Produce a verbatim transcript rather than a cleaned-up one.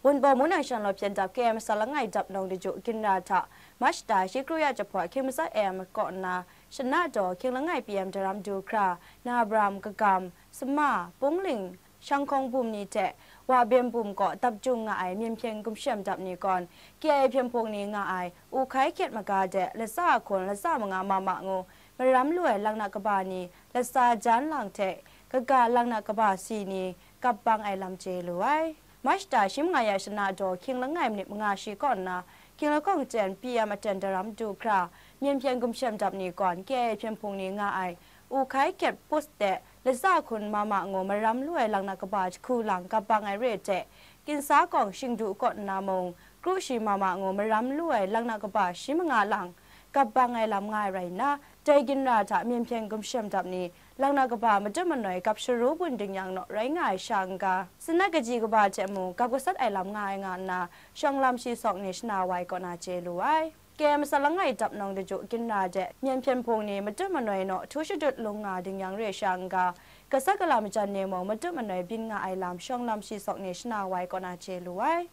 Wunpawng Mungdan Shanglawt hpyen dap K M Masa langai dap nawng daju Ginra hta March da shi kru ya jahpawt hkying matsat A M kaw nna, Shana daw hkying langai P M daram du hkra, Nabram, Kagam, Sama, Pungling, Shanghkawng bum ni hte Wabyen bum kaw dap jung nga ai myen hpyen gumshem dap ni gawn, K I A hpyen hpung ni nga ai U Hkai Kyet maga de latsa hkun latsa manga ma ma ngu maram lu ai laknak kaba ni, latsa jan lang hte kaga laknak kaba si ni, kap bang ai lam chye lu ai. March da shi manga ya Shana daw hkying langai minit manga shi kaw nna, hkying lahkawng ten P M aten daram du hkra, myen hpyen gumshem dap ni gawn K I A hpyen hpung ni nga ai U Hkai Kyet Pus de latsa hkun ma ma ngu maram lu ai laknak kaba jahku lang kap bang ai re hte, Kinsa kawng Shingdu kaw nna mung, kru shi ma ma ngu maram lu ai laknak kaba shi manga lang kap bang ai lam nga ai rai nna, dai Ginra hta myen hpyen gumshem dap ni, laknak kaba matut manoi gap sharu bun ding yang naw rai nga ai sha n-ga, sanat kaji kaba hte mung gap gasat ai lam nga ai nga nna, shawng lam shi sawk ni Shana wai kaw na chye lu ai. K M Masa langai dap nawng daju Ginra de myen hpyen hpung ni matut manoi naw htu shadut lung nga ding yang re sha n-ga, gasat gala majan ni mung matut manoi byin nga ai lam shawng lam shi sawk ni Shana wai kaw na chye lu ai.